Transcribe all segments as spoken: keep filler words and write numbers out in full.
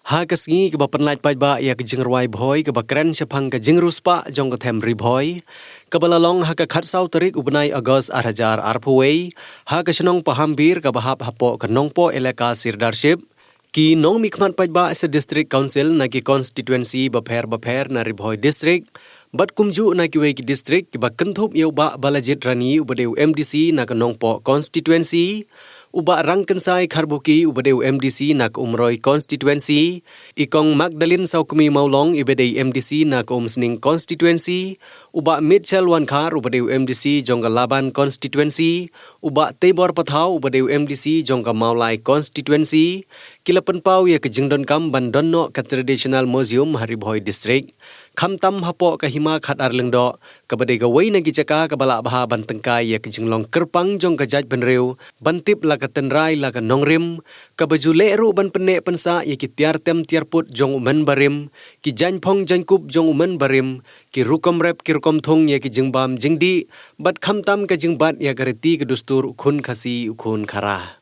Ha ka sngi kaba pynlait paidbah ïa ka jingrwai Bhoi kaba kren shaphang ka jingriewspah jong ka them Ri Bhoi, kaba la long ha ka khatsaw tarik u bnai August ar hajar arphew wei, ha ka shnong Pahambir kaba hap hapoh ka Nongpoh Elaka Sirdarship, ki nongmihkhmat paidbah sha District Council na ki constituency bapher bapher na Ri Bhoi District, bad kumjuh na kiwei ki district kiba kynthup ïa u Bah Balajied Rani uba dei u M D C na ka Nongpoh constituency, u Bah Rangkynsai Kharbuki uba dei u M D C na ka Umroi constituency, i Kong Magdalene Sawkmie Mawlong iba dei M D C na ka Umsning constituency, u Bah Mitchell Wankhar uba dei u M D C jong ka Laban constituency, u Bah Teibor Pathaw uba dei u M D C jong ka Mawlai constituency, ki la pynpaw ïa ka jingdonkam ban don noh ka traditional museum ha Ri Bhoi District, khamtam hapoh ka Hima Khatar Lyngdoh, kaba dei kawei na ki jaka kaba lah bha ban tyngkai ïa ka jinglong kyrpang jong ka jaitbynriew ban tip la ka tynrai la ka nongrim, kaba ju leh ruh ban pynneh pynsah ïa ki tiar tem tiar put jong u mynbarim, ki jaiñphong jaiñkup jong u mynbarim, ki rukom rep ki rukom thung ïa ki jingbam jingdih, bad khamtam ka jingbat ïa ka riti ka dustur u khun Khasi u khun Khara.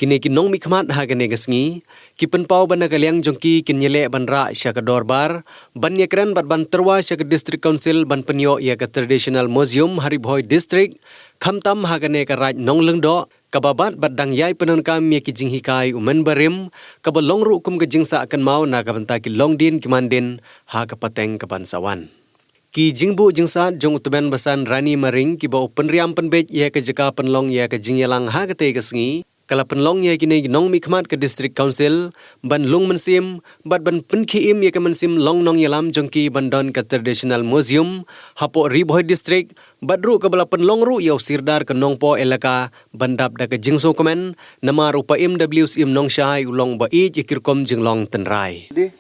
Kine ki nongmihkhmat ha kane ka sngi ki pynpaw ba na ka liang jong ki kin ïaleh ban rah sha ka dorbar ban ïakren bad ban tyrwa sha ka District Council ban pynïoh ïa ka Traditional Museum ha Ri Bhoi District, khamtam ha kane ka Raid Nonglyngdoh, kaba bat bad dang ïai pyndonkam ïa ki jinghikai u mynbarim, kaba long ruh kum ka jingsah kynmaw na ka bynta ki longdien ki mandien ha ka pateng kaban sa wan. Ki jingbuh jingsat jong u tymmen basan Rani Maring kiba u pynriam pynbeit ïa ka jaka pynlong ïa ka jingïalang ha katei ka sngi, ka la pynlong ïa kine ki nongmihkhmat ka District Council ban lung mynsiem bad ban pynkhie im ïa ka mynsiem long nongïalam jong ki ban don ka Traditional Museum hapoh Ri Bhoi District, bad ruh kaba la pynlong ruh ïa u Sirdar ka Nongpoh Elaka ban dap da ka jingsngewkmen, namar u Paiem W Syiem Nongshai u long ba ïeit ïa ki rukom jinglong tynrai. Dei,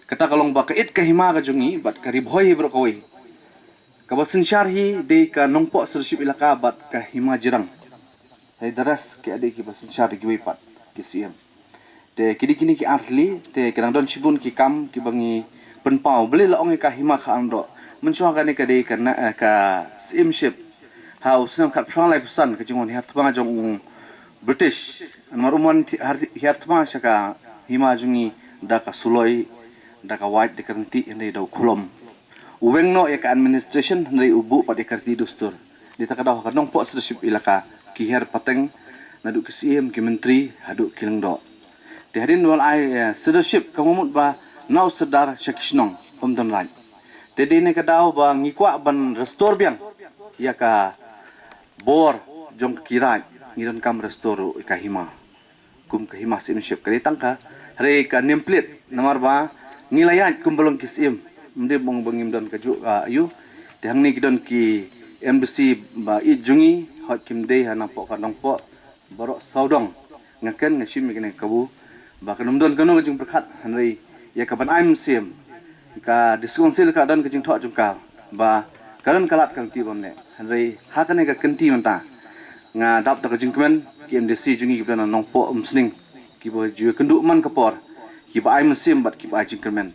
kata ka long ba ka ïit ka hima ka jong ngi bad ka Ri Bhoi hi baroh kawei, kaba synshar hi dei ka Nongpoh Sirdarship Elaka bad ka Hima Jirang. Hei, the rest ki dei kiba synshar da kiwei pat ki syiem. Te ki dei kine ki artylli, te ki dang don shibun ki kam kiba ngi pynpaw. Balei la ong ïa ka Hima Khatar Lyngdoh? Mynshuwa kane ka dei ka na, eh, ka syiemship ha u snem khatphra laiphew san, ka jingwan hiar thma jong u British. Namar u wan hiar thma sha ka hima jong ngi da ka suloi, da ka wait, da ka ryntih, hynrei da u khulom. U weng noh ïa ka administration, hynrei u buh pat ïa ka riti dustur. Dei ta ka daw ha ka Nongpoh Sirdarship Elaka ki hiar pateng, naduh ki syiem, ki myntri, haduh ki lyngdoh. Te hadien ba la ai, eh, Sirdarship, ka mut ba na u Sirdar sha ki shnong, ym don Raid. Te dei ne ka daw ba ngi kwah ban restore biang ïa ka bor jong ki Raid, ngi donkam restore ruh ïa ka hima. Kum ka hima syiemship ka dei tang ka, hynrei ka name plate, namar ba ngi la ïaid kum ba long ki syiem. Ym dei ba ong ba ngim don kajuh ka aïu. Te hangne ki don ki M D C ba ïeit jong ngi, hooid kim dei ha napoh ka Nongpoh, baroh sawdong. Nga kren, nga shim ïa kane ka kabu ba kan ym don kano ka jingpyrkhat, hynrei ïa ka ban ai mynsiem, ka District Council ka don ka jingthoh jong ka ba ka don ka lad ka lynti ban leh. Hynrei ha kane ka kynti mynta nga dap da ka jingkmen, ki M D C jong ngi kiba don na Nongpoh Umsning, kiba ju ïakynduh man ka por, kiba ai mynsiem bad kiba ai jingkyrmen.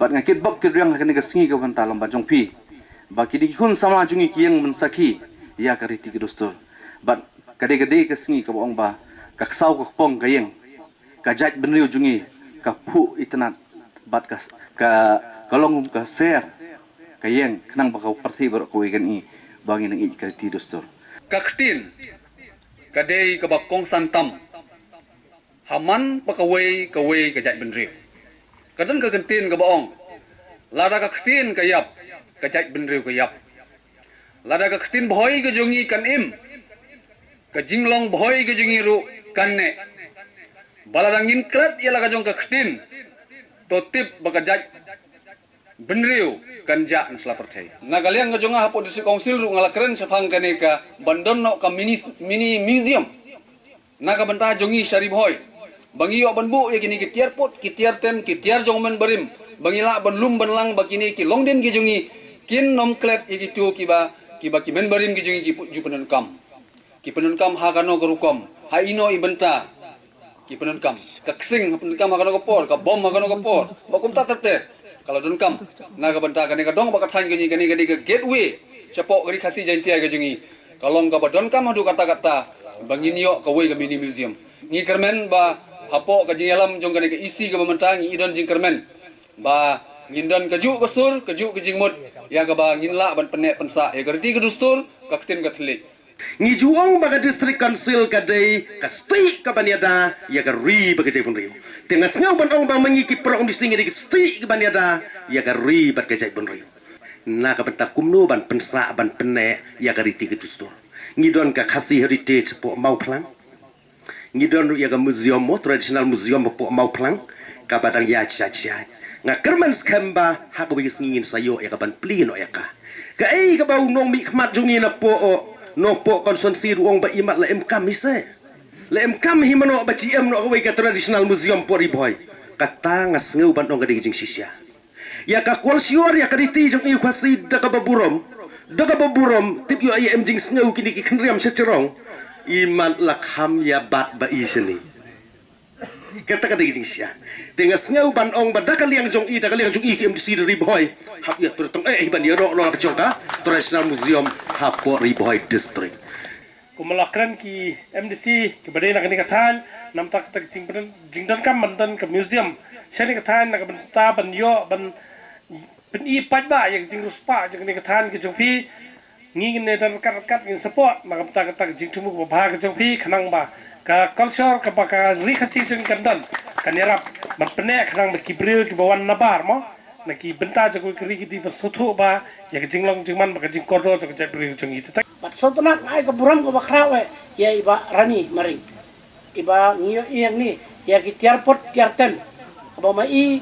Bad nga kitbok kitrwiang ha kane ka sngi kaba mynta lyngba jong phi, ba kine ki khun samla jong ngi ki ïeng ban sakhi ïa ka riti ka dustur. Bad ka dei, ka dei ka sngi kaba ong ba ka ksaw ka kpong ka ïeng, ka jaitbynriew jong ngi ka phuh itynnad, bad ka, ka, ka long ka ser ka ïeng, khnang ba ka pyrthei baroh kawei kan i ba ngi nang ïeit ka riti dustur. Ka ktien ka dei kaba kongsan tam ha man ba kawei kawei ka jaitbynriew. Ka don ka ktien kaba ong, lada ka ktien ka ïap, ka jaitbynriew ka ïap. Lada ka ktien Bhoi ka jong ngi kan im, ka jinglong Bhoi ka jong ngi ruh kan neh. Ba lada ngin klet ïa la ka jong ka ktien, to tip ba ka jaitbynriew kan jah na sla pyrthei. Na ka liang ka jong nga hapoh District Council ruh nga la kren shaphang kane ka ban don noh ka mini, mini museum na ka bynta jong ngi sha Ri Bhoi, ba ngi ïoh ban buh ïa kine ki tiar put, ki tiar tem, ki tiar jong u mynbarim, ba ngi lah ban lum ban lang ba kine ki longdien ki jong ngi kin ym klet ïa kito kiba, kiba ki mynbarim ki jong ngi ki ju pyndonkam. Ki pyndonkam ha kano ka rukom, ha ino i bynta ki pyndonkam. Ka ksing pyndonkam ha kano ka por, ka bom ha kano ka por, ba kumta ter ter. Ka la donkam na ka bynta kane ka dong bad ka thaiñ ka jong ngi, kane ka dei ka gateway shapoh ka Ri Khasi Jaiñtia ka jong ngi. Ka long kaba donkam haduh katta katta ba ngin ïoh kawei ka mini museum. Ngi kyrmen ba Hapoh ka jingïalam jong kane ka E C kaba mynta ngi don jingkyrmen ba ngin don kajuh ka sur, kajuh ka jingmut ïa kaba ngin lah ban pynneh pynsah ïa ka riti ka dustur, ka ktien ka thylliej. Ngi ju ong ba ka District Council ka dei ka stieh kaban ïada ïa ka ri bad ka jaitbynriew. Te nga sngew ban ong ba ma ngi ki paralok M D C ngi dei ka stieh kaban ïada ïa ka ri bad ka jaitbynriew. Na ka bynta kumno ban pynsah ban pynneh ïa ka riti ka dustur. Ngi don ka Khasi Heritage hapoh Mawphlang. Ngi don ruh ïa ka museum mo, traditional museum hapoh Mawphlang, kaba dang ïaid sha sha. Nga kyrmen skhem ba ha kawei ka sngi ngin sa ïoh ïa kaban plie noh ïa ka. Kaei kaba u nongmihkhmat jong ngi na poh, na poh constituency ruh ong ba imat la em kam hi se. La em kam hi mano ba ji em noh kawei ka traditional museum hapoh Ri Bhoi. Kata nga sngew ban ong ka dei ka jingshisha. Ïa ka kolshor ïa ka riti jong i Khasi da kaba burom, da kaba burom, tip ïoh ïa em jingsngew kine ki khynriam sha jrong. Imat la kham ïa bat ba i shane. Kata ka dei ka jingshisha. Te nga sngew ban ong ba da ka liang jong i, da ka liang jong i ki M D C da Ri Bhoi, hap ïa trei tang eh hi ban ïaroh noh la ka jong ka traditional museum hapoh Ri Bhoi District. Kumba la kren ki M D C kiba dei na kane ka thaiñ, namar kata ka jingpyn-, jingdonkam ban don ka museum sha kane ka thaiñ na ka bynta ban ïoh ban pyni paidbah ïa ka jingriewspah jong kane ka thaiñ ka jong phi. Ngi ngin ïa don ryngkat ryngkat, ngin support na ka bynta kata ka jingthmu kaba bha ka jong phi, khnang ba ka culture kaba ka Ri Khasi jong ngi kan don, kan ïarap ban pynneh, khnang ba ki briew kiba wan nabar mo na ki bynta jong ka ri ki dei ban sngewthuh ba ïa ka jinglong jingman bad ka jingkordor jong ka jaitbynriew jong ngi. Te bad sngewtynnat nga ai ka burom kaba khraw eh ïa i Bah Rani Maring, iba ngi ïohi hangne ïa ki tiar put tiar tem kaba ma i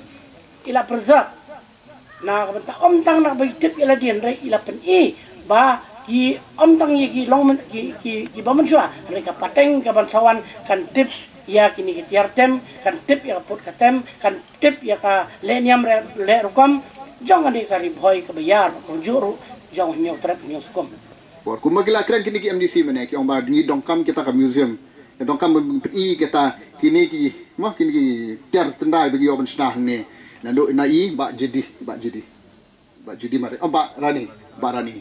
i la preserve. Na ka bynta ym tang na kaba i tip ïa lade, hynrei i la pyni ba ki ym tang ïa ki long myn-, ki, ki, kiba mynshuwa, hynrei ka pateng kaban sa wan kan tip ïa kine ki tiar tem, kan tip ïa ka put ka tem, kan tip ïa ka leh niam re-, leh rukom jong kane ka Ri Bhoi kaba ïar, kumjuh ruh jong Hynñiewtrep Hynñiewskum. Bad kumba ki la kren kine ki M D C mynne, ki ong ba ngi donkam kita ka museum, ngi donkam ban pyni kita, kine ki, mo, kine ki tiar tyndai ba ki ïoh ban shna hangne. Naduh na i Bah Jidi, Bah Jidi, Bah Jidi Maring, oh, Bah Rani, Bah Rani.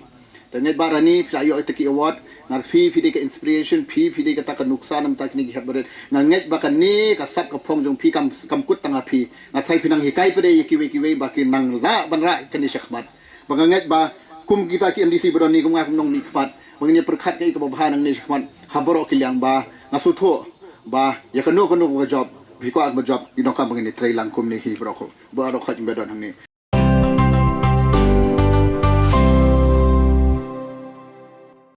Te ngeit Bah Rani, phi la ïoh ita ki award, nga, phi, phi dei ka inspiration, phi, phi dei kata ka nuksa namar kine ki hep barit. Nga ngeit ba kane ka sap ka phong jong phi kam, kam kut tang ha phi. Nga tharai phi nang hikai pat de ïa kiwei kiwei ba kin nang lah ban rah kane shakhmat. Ba nga ngeit ba kum kita ki M D C ba don hangne, kum nga kum nongmihkhmat, ba ngin ïa pyrkhat kaei kaba bha nangne shakhmat ha baroh ki liang, ba nga sngewthuh ba ïa kano kano kaba jop, phi kwah kaba jop, ngi donkam ba ngin ïa trei lang kumne hi baroh, baroh khoit ba don hangne.